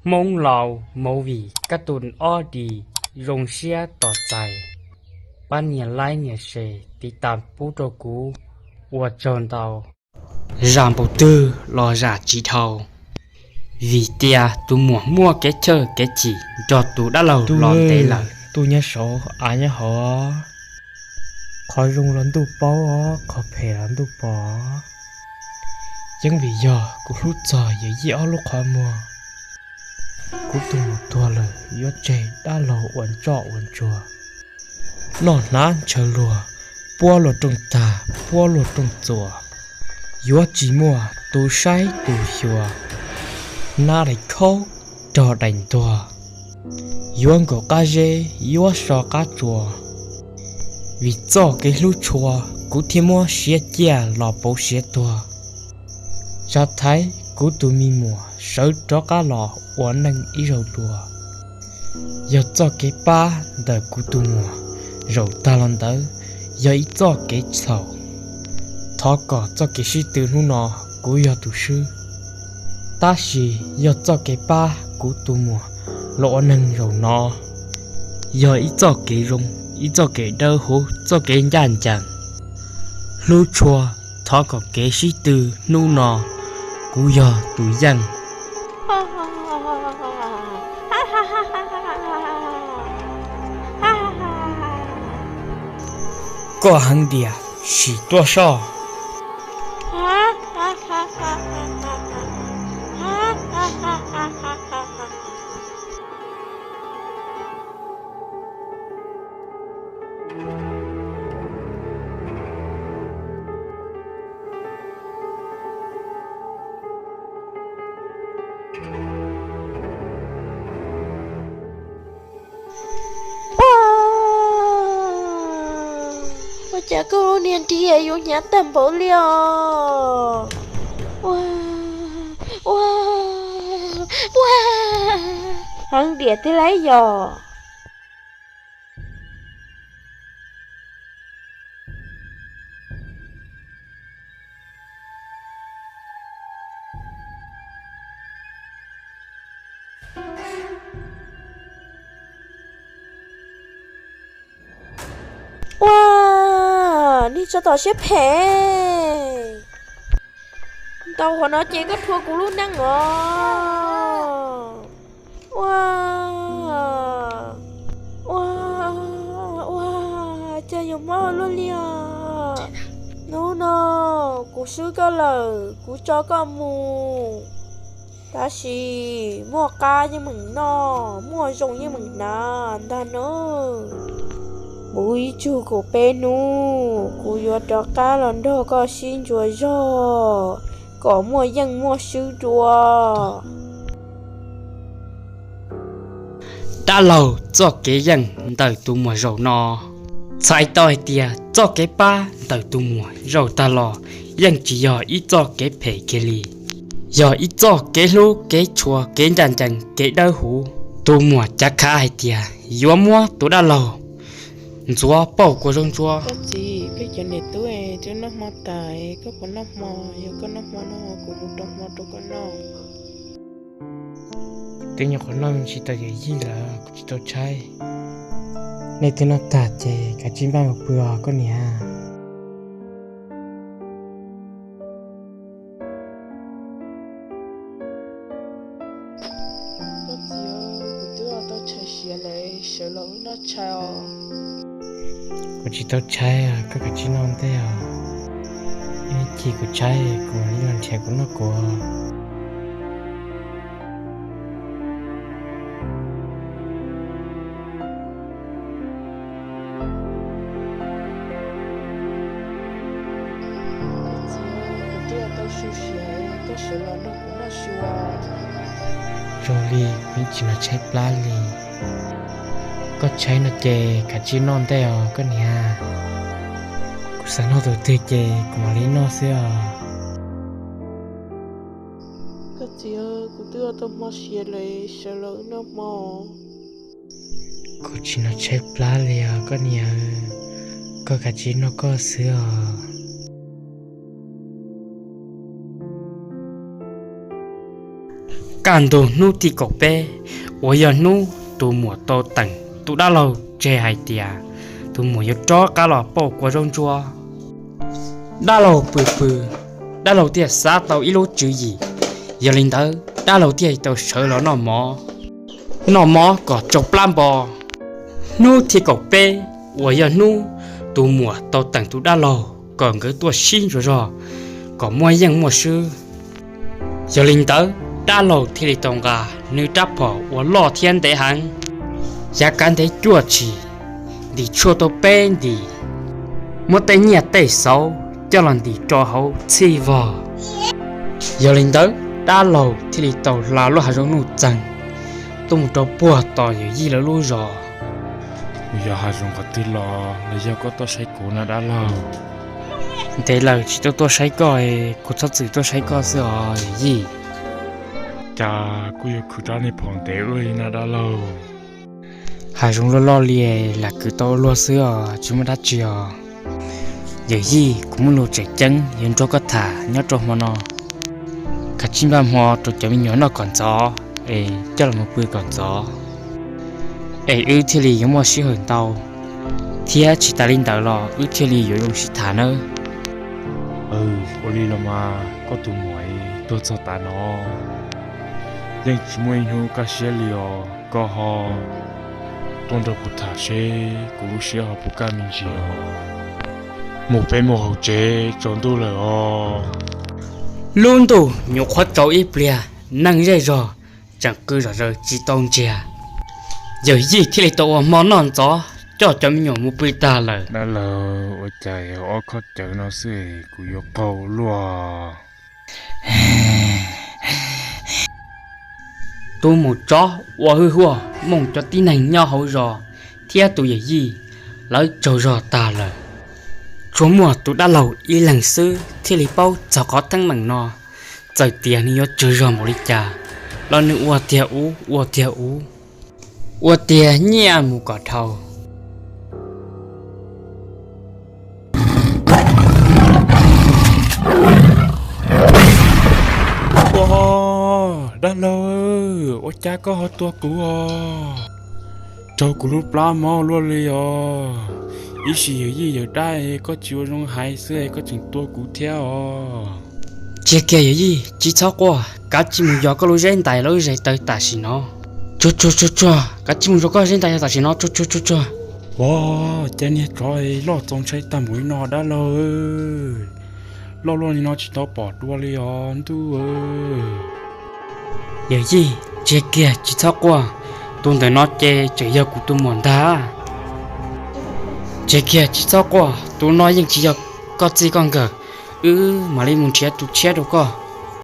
Hmoob Laus Movie kab tus ob di zoo siab tos txais, pab nias like nias share tiv tas pub rau kuv, ua tsaug ntau. Zam npaum twg los zam tsis dhau, vim tias tus muam muaj kev chawj kev chim nrog tus dab laug los ntev lawm. Tus nyob saud, av nyob hauv, qhov zoo los ntuj paub, qhov phem los ntuj pom. Yeej vim yog kuv hlub txog yawm yij ob lub qhov muag, kuv tus muam tuag lawm yuav tseg dab laug ua ntsoj ua ntsuag, noj hnav ntshaw luag, puab luag rooj tag puab luag rooj txuas, yuav tsis muaj tus saib tus xyuas, hnav daim khaub rog daim ntuag, yuav nkaum qab zeb yuav so qab tsua. Vim txoj kev hlub tshua kuv thiaj muab siav ciaj los pauv siav tuag. Tsa thaiv kuv tus me muam sawv rov qab los ua neej ib zaug dua. Yog txoj kev pab ntawm kuv tus muam zaum tag los ntawd yog ib txoj kev txhaum, thov kom txoj kev sib tw hnub no kuv yog tus swb. Tab sis yog txoj kev pab kuv tus muam los ua neeg zaum no yog ib txoj kev zoo, ib txoj kev dawb huv, txoj kev ncaj ncees. Hlub tshua, thov kom kev sib tw hnub no kuv yog tus yeej. Koj heev diam, sim tuaj soj. Ua cas koj lub niag nrig yuav hnyav tag npaum li os? Ua, ua, ua, heev diam tiag lauj yog. Ua, niag tsov tom siab phem, ntau qhov no ces koj rhuav kuv lub neej os. Ua, ua, ua, cas yuav mob luaj li os. Hnub no kuv swb koj lawm, kuv tso koj mus. Tab sis muaj qab yeej meem noj, muaj zoo yeej meem hnav ntag nawb. Puv ib tsug kaum peb hnub kuv yuav rov qab los nrog koj sib ntsuas zog kom muaj yeej muaj swb dua. Dab laug txoj kev yeej ntawm tus muam zaum no, txhais tau hais tias txoj kev pab ntawm tus muam zaum tag los yeej tsis yog ib txoj kev phem kiag li, yog ib txoj kev hlub kev tshua kev ncaj ncees kev dawb huv. Tus muam cav khav hais tias yuav muab tus dab laug ntxuav pauj kua zaub ntsuab. Koj txiv, peb cov niam tub twb noj hmo tas, koj puas noj hmo? Yog koj noj hmo no kuv mus rau hmo rau koj noj. Twb nyuam qhuav noj me ntsis tau yawm yij lawm, kuv tsis tau tshaib. Nej twb noj tag ces kav tsij npaj mus pw os koj niam. Koj txiv, kuv twb ua tau tshais siav lawm, sawv los wb noj tshais os. Kuv tsis tau tshaib, koj kav tsij noj ntej os. Ib chim kuv tshaib kuv mam li los nrhiav kuv noj kuv. Koj txiv, kuv twb ua tau su siav, koj sawv los nrog kuv noj su. Zoo li kuv yeej tsis hnov tshaib plab li. Koj tshaib no ces kav tsij noj ntej os koj niam. Kuv xav noj tus twg ces kuv mam li noj xwb os. Koj txiv, kuv twb ua tau hmo siav lawm, sawv los wb noj hmo. Kuv tsis hnov tshaib plab li os koj niam, koj kav tsij noj koj xwb os. Kaj ntug hnub thib kaum peb uas yog hnub tus muam tau teem tus dab laug tseg hais tias tus muam yuav rov qab los pauj kua zaub ntsuab, dab laug pw pw, dab laug thiaj xav tau ib lub tswv yim. Yog li ntawd dab laug thiaj tau sawv los noj mov, noj mov kom tsau plab npo. Hnub thib kaum peb uas yog hnub tus muam tau teem tus dab laug kom nkawd tuaj sib ntsuas zog kom muaj yeej muaj swb. Yog li ntawd dab laug thiaj li tau nqa nws rab phom uas loj thiab ntev heev, yav kav ntev cuaj tshim, ntim tshuaj tau peb ntim, muab tej nyiaj tej xauv coj los ntim rau hauv txhij vog. Yog li ntawd dab laug thiaj li tau hla lub hav zoov nuj txeeg tuaj mus rau puag tom yawm yij lawv lub zos. Yog hav zoov qhov twg los los yog koj tuaj saib kuv na dab laug? Ntev lawm tsis tau tuaj saib koj, kuv txhob txwm tuaj saib koj xwb os yawm yij. Cas kuj yuav khwv rab niag phom ntev ua luaj li na dab laug? Hav zoov loj loj li, lam khwv tau ua luaj xwb os, tsis muaj dab tsi os. Yawm yij, kuv muaj lus tseem ceeb yuav nrog koj tham nyob rau hmo no. Kav tsij npaj hmo rau cov me nyuam noj kom ntxov es coj los mus pw kom ntxov, es wb thiaj li yuav muaj sij hawm ntau, thiab tsis tas li ntawd los wb thiaj li yuav zoo sib tham nawb. Ua li los mas koj tus muam, tuaj txog tav no yeej tsis muaj ib hnub kaj siab li os. Koj ho tuaj nrog kuv tham seb kuv lub siab ho puas kaj me ntsis os. Mus peb mus hauv tsev tsaus ntuj lawm os. Lub ntuj nyuam qhuav tsaus ib pliag, neeg zej zog tseem qw zom zaws tsis tau ntsiag. Yawm yij thiaj li tau ua hmo noj ntxov coj cov me nyuam mus pw tag lawm. Dab laug, ua cas ob khob cawv no xwb kuv yuav qaug luaj. Tus maum tsov ua hwj huaj mooj cov tib neeg nyob hauv zos thiab tus yawm yij lawv tsaug zog tag lawm. Tsuas muaj tus dab laug ib leeg xwb thiaj li paub txog qhov teeb meem no, txawm tias nws yuav tsaug zog npaum li cas los nws ua tiag ub ua tiag ub, ua tiag nyiaj mus kom dhau. Ua, dab laug, ua cas koj ho tua kuv os? Raug kuv lub plab mob luaj li os. Ib sim yawm yij yawm dab koj tsis ua zoo hais xwb koj tseem tua kuv thiab os. Tsiag kiag yawm yij, tsis txhob quaj, kav tsij mus yos koj lub zeb ntais lub zes taw tam sim no. Tsuag tsuag tsuag tsuag, kav tsij mus yos koj zeb ntais tam sim no, tsuag tsuag tsuag tsuag. Ua, cas niag tsov loj txaus ntshai tag npaum li no dab laug, loj luaj li no tsis tau pom dua li os ntuj. Yawm yij, tsiag kiag tsis txhob quaj, tus ntawm no ces tseem yog kuv tus muam ntag. Tsiag kiag tsis txhob quaj, tus no yeej tsis yog koj txij koj nkawm, wb mam li mus nrhiav tus tshiab rau koj.